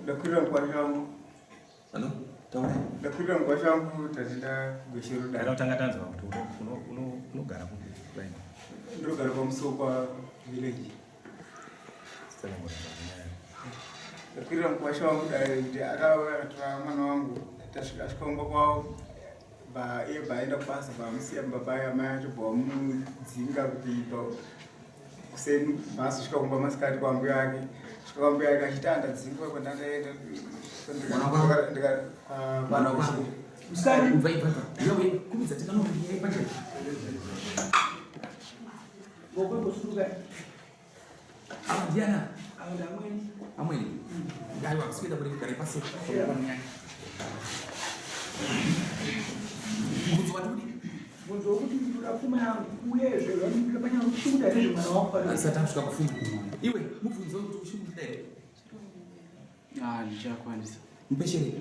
Ndakwirira mukwasha wangu. Hello? Taura. Ndakwirira mukwasha wangu tati ndagweshero dare. Tanga tanzwa kuti unogara kupi? Ndinogara paMusokwa village. Ndakwirira mukwasha wangu dare kuti akauya akatora mwana wangu tasvika asvika kumba kwavo iye baaenda kubasa baamusiya mumba paye amai acho bvamudzinga kuti kuseni maasvika kumba masikati kwambuya ake svika kwambuya ake achiti andadzingwa kwandandaenda Ava ndiana? Amweni. Aiwa, kusweda kuri kugara pasi. Mubvunzo wati kudii? Mubvunzo wekuti ndinoda pfuma yangu uyezve vanondida panyaya kuti uchikuda here zvemwana wangu pano. Asati asvika kupfuma. Iwe, mubvunzo wekuti uchikuda here? Ah, ndichakwanisa. Mupeshere.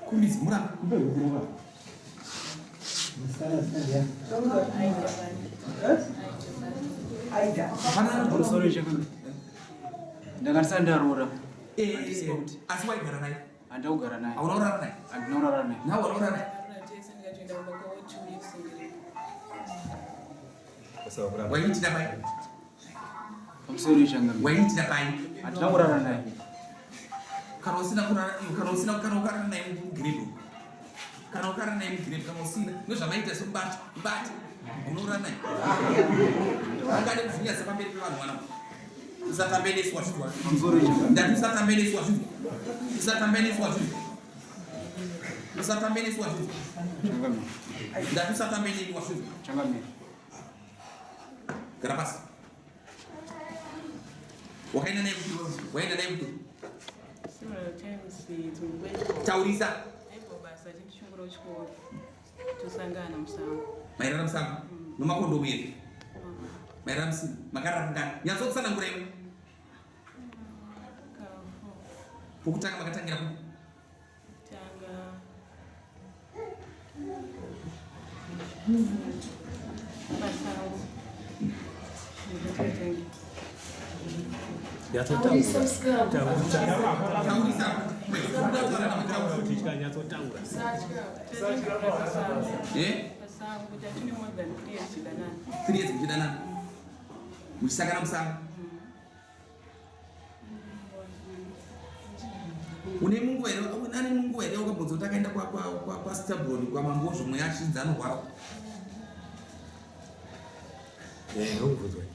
Kumbizi mura. Mpe mura. Aida. Pamusoro chakanga. Ndakandisa ndaroora. Eh, asi waigara naye? Handina kugara naye. Hauna kurara naye? Handina kurara naye. Nawe unorara naye? Waiitira pai? Pamusoro changa. Waiitira pai? Handina kurara naye. Kana usina kurara kana usina kana ukarara naye mugrade. Kana ukarara naye mugrade kana usina ndozvamaita semubati mubati unorara naye. Ungade kuzvinyasa pamberi pevanhu wana. Usatambe nesu wazvinzwa. Ndati usatambe nesu wazvinzwa. Usatambe nesu wazvinzwa. Usatambe nesu wazvinzwa. Ndati usatambe neni wazvinzwa. Changamire. Gara pasi. Wakaenda naye kupi? Waenda naye kupi? Several times eh, Taurisa. Basa tichishungura chikoro. Tosangana musango. Mairara musango. Mm. Nomakondomu here? Mm. Mairara musina. Makarara kangani? Nyatso kutsanangura iwe. Pokutanga makatangira kupi? Tanga. Pasango. Muchisangana musango une munguva here ane munguva here wakabvunza kuti akaenda kwastabroni kwamambozvo mweya achinzi anorwara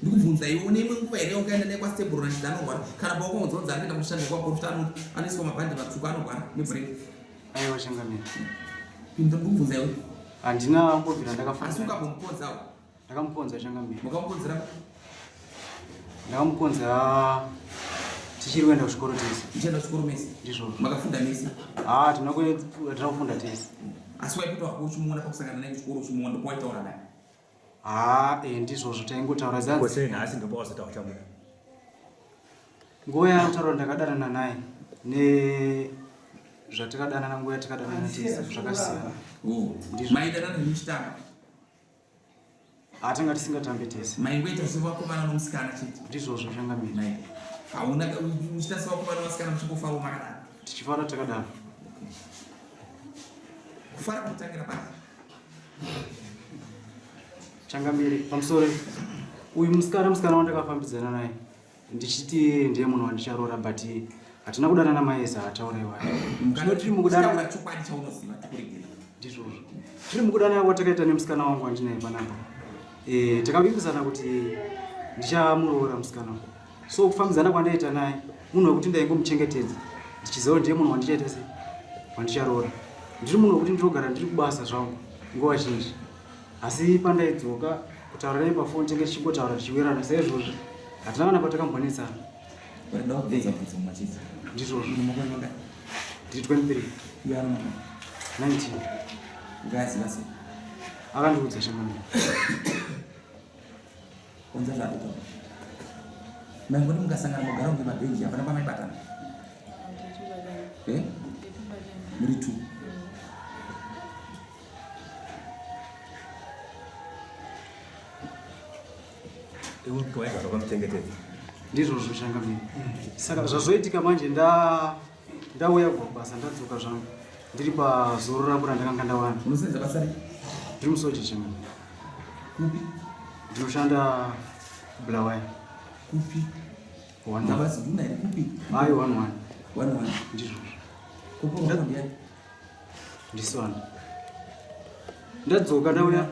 ndikubvunza iwe une imwe nguva here wakaenda naye kwastabroni achinzi anorwara kana pawakaunza kunzi anoenda kushanda kwaprofita anoiswa mabhandi matsvuku anorwara nebrek aiwa changamire pinda ndikubvunza iwe handina mbobvira ndakafamba asi ukambomukonzawo Ndakamukonza changamire. Makamukonzera? Ndakamukonza tichiri kuenda kuchikoro tese. Muchienda kuchikoro mese? Ndizvozvo. Makafunda mese? Ah, tina kufunda tese. Asi waipota wako uchimuona pakusangana naye kuchikoro uchimuona ndopawaitaura naye? Ah, eh ndizvozvo taingotaura zanzi. Kose nhasi ndopawazotaura uchamuona. Nguva yaanotaura ndakadanana naye ne zvatakadanana nguva yatakadanana tese zvakasiyana. Oh, ndizvo. Maidanana muchitanga? Atanga tisingatambe tese. Maingoita sevakomana nomusikana chete. Ndizvozvo changamire. Hauna muchiita sevakomana vasikana muchingofara makadaro. Tichifara takadaro. Kufara kunotangira papi? Changamire pamusoro uyu musikana musikana wandakafambidzana naye ndichiti ndiye munhu wandicharoora but hatina kudanana maeza ataura iwayo zvino tiri mukudanana chokwadi chaunoziva tikuregera ndizvozvo tiri mukudanana kwatakaita nemusikana wangu wandinaye panapa e, takavimbisana kuti ndichamuroora musikana wangu so kufambidzana kwandaita naye munhu wekuti ndaingomuchengetedza ndichiziva ndiye munhu wandichaita sei wandicharoora ndiri munhu wekuti ndinogara ndiri kubasa zvangu nguva zhinji Asi pandaidzoka kutaura naye pafoni tenge tichingotaura tichiwirana saizvozvi hatina kana patakambonetsana. Ndizvozvo. Ndiri 23. 19. Ukaziva sei? Akandiudza shamwari. Konza zvakuta. Mangoni mukasangana mugara kunge mabhenji hapana pamaibatana. Eh? Muri two. Iwe waigara wakamuchengetedza. Ndizvozvo changamire. Saka zvazoitika manje nda ndauya kubva kubasa ndadzoka zvangu. Ndiri pazoro rangu randakanga ndawana. Unosenza basa rei? Ndiri musoja changamire. Kupi? Ndinoshanda Bulawayo. Kupi? One Ndabasi nduna here kupi? Ayi one one. One one. Ndizvozvo. Kupi wako ndiani? Ndiswana. Ndadzoka ndauya.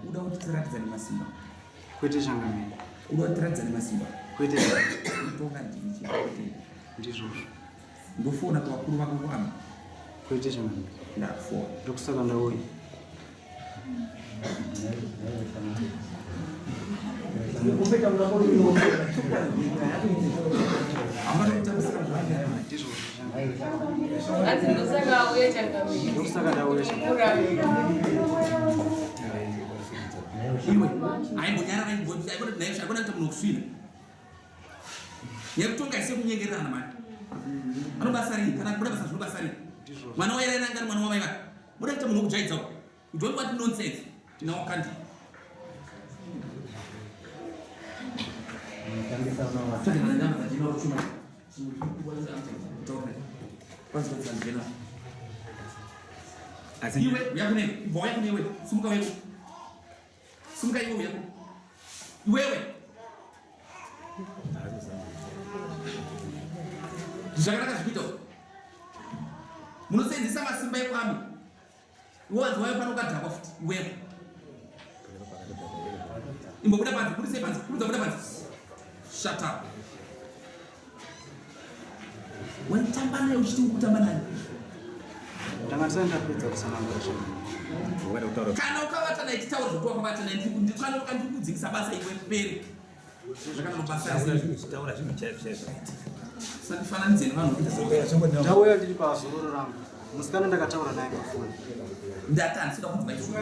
Uda kuti tiratidzane masimba. Kwete changamire. Uda kuti tiratidzane masimba. Kwete. Kutonga ndini chete. Ndizvozvo. Ndofona kuvakuru vako kwami. Kwete changamire. Ndakufona. Ndokusaka ndauya. Iwe, aimbonyarara aikona kuita munhu wekusvina. Yekutonga ise kunyengererana mani. Anobasa rii kana kubuda basa zvinobasa rii. Mwana wairera anga ari mwana wamai vake. Buda kuita munhu wekujaidza uko. You don't want nonsense. In our country. Iwe, uya kune, ibva uya kune iwe, simuka uye. Simuka iwe uya. Iwewe. Zvakanaka zvikuita. Munosenzesa masimba ekwami. Iwe wanzi waive pano ukadhakwa futi iwewe. Imbobuda panze, budisei panze, kurudza buda panze. Shut up. Waitamba naye uchiti uri kutamba naye. Ndanga ndisati ndapedza kutsanangura zvangu. Kana ukavata naye titaure zvekuti wakavata naye ndikanoka ndikudzingisa basa iwe pere. Taura zvinhu chaizvo chaizvo. Sandifananidze nevanhu kuita Ndauya ndiri pazororo rangu. Musikana ndakataura naye pafoni. Ndati handisida kunzwa izvo.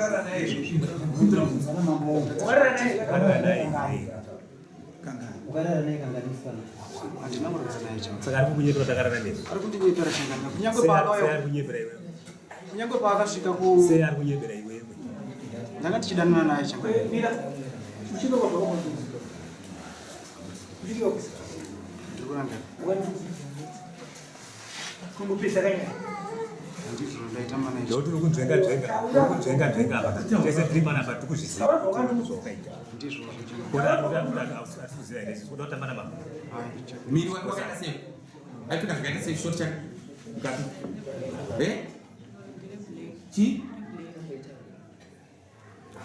Handina kurara naye changa. Saka ari kukunyepera takarara nesu. Ari kundinyepera changamire. Kunyange Sei ari paakauya kunyepera iwewe? kunyange paakasvika ku Sei ari kunyepera iwewe? ndanga tichidanana naye changamire. Ndiri kurangara. Handizvo ndaitamba naye. Ndokuti uri kunzvenga nzvenga, uri kunzvenga nzvenga apa. Tese tiri panapa tiri kuzviziva zvawakaita. Ndizvo changamire. Kuda kuda kuda asi kuziva here? Kuda kutamba namambo. Hayi changamire. Miri wake wakaita sei? Aipfeka zvakaita sei short chake? Mukati. Eh? Chi?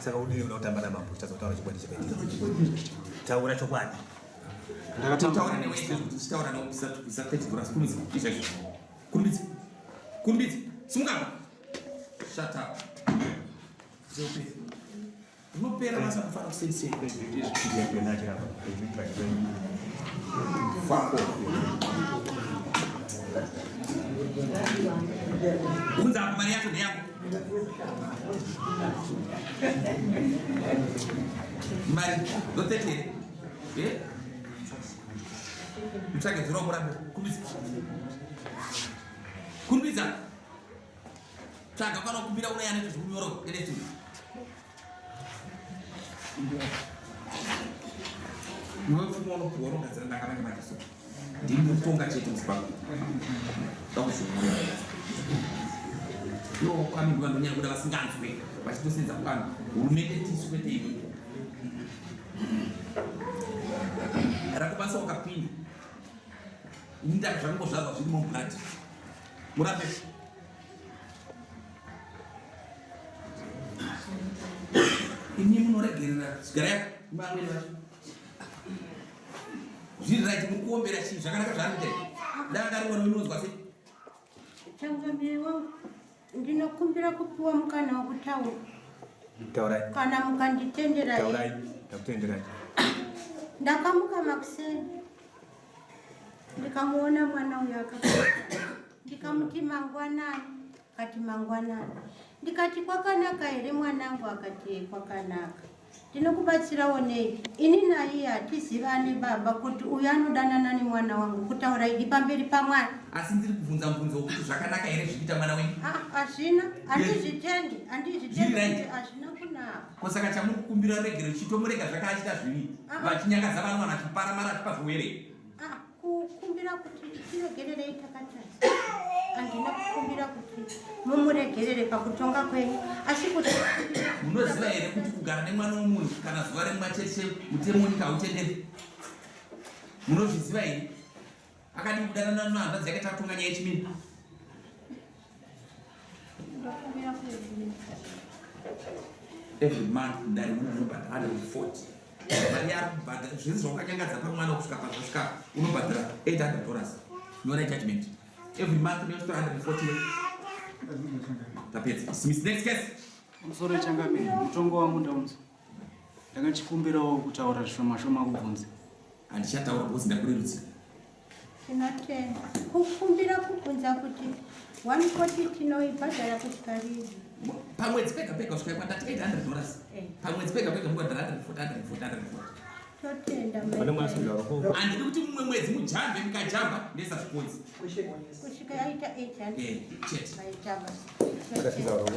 Saka udini uda kutamba namambo uchazotaura chokwadi chakaitika. Taura chokwadi. Ndakatamba Taura newe izvozvo kuti tichitaura newe bisa 30 dollars. Kurumidza. Izvozvo. Kurumidza. Kurumidza. Simuka apa. Shut up. Zveupera. Unopera basa kufara kusei. Fuck off. Unza apa mari yacho ndeyako. Mari ndo 30 here? Eh? Mutsvage dziro kurambe. Kurumidza. Kurumidza. Tsvaga kana kumbira unaya anoita zvekunyora anything. Iwe pfuma unopiwa unogadzira ndakanaka makiso. Ndini kutonga chete muZimbabwe. Ndakuzviona. Iwo kwami ndivanhu nyaya kuda vasinganzwe vachitosenza kwami. Hurumende tisu kwete iwe. Rakubasa wakapinda. Ini ndakazvangozvarwa zviri mublood. Murape. Imi munoregerera sigara yako vamweni vacho. Zviri right muri kuombera chii zvakanaka zvaanoita here? Ndanga ari mwana unonzwa sei? Changamire wangu, ndinokumbira kupiwa mukana wekutaura. Taurai. Kana mukanditendera Taurai. Ndakutenderai. Ndakamuka makuseni ndikamuona mwana uyu akagara, ndikamuti mangwanani, akati mangwanani. Ndikati kwakanaka here mwanangu, akati kwakanaka. Ndinokubatsirawo nei? Ini naiye hatizivane baba kuti uyu anodanana nemwana wangu kutaura idi pamberi paMwari. Asi ndiri kubvunza mubvunzo wokuti zvakanaka here zvikuita mwana wenyu? Ah, hazvina, handizvitendi, handizvitendi Zviri right. kuti hazvina kunaka. Ko saka chamuri kukumbira regero chitomurega zvakaachita zvivi Ah. vachinyangadza vanhu vanhu achiparamara achipa zviwere. Ah, kukumbira kuti tiregererei takatadza. Handina kukumbira kuti mumuregerere pakutonga kwenyu, asi kuti Munoziva here kuti kugara nemwana womunhu kana zuva rimwe chete mutemo wenyika hautenderi? Munozviziva here? Akadii kudanana nehanzvadzi yake takutonga nyaya yechimini? Ndokumbira kuregerera. Every month ndari munhu unobhadhara 140 mari yaari kubhadhara zvese zvaukanyangadza pamwana kusvika pazvasvika unobhadhara 800 dollars. Nyora judgment. Every month unotora 140. Tapedza. Dismiss. Next case. Musoro changamire, mutongo wangu ndaunzwa. Ndakachikumbirawo kutaura zvishoma shoma kubvunza. Handichataura because ndakurerutsira. Tinotenda. Kukumbira kubvunza kuti 140 tinoibhadhara kusvika rini? Pamwedzi pega pega kusvika kwandati 800 dollars. Pamwedzi pega pega mubhadhara 140, 140, 140. Totenda. Pane mwana asingaro ko. Handidi kuti mumwe mwedzi mujambe, mukajamba ndesa zvikonzi. Kusvika yaita 800. Chete. Maita basa. Totenda. Asingaro ko.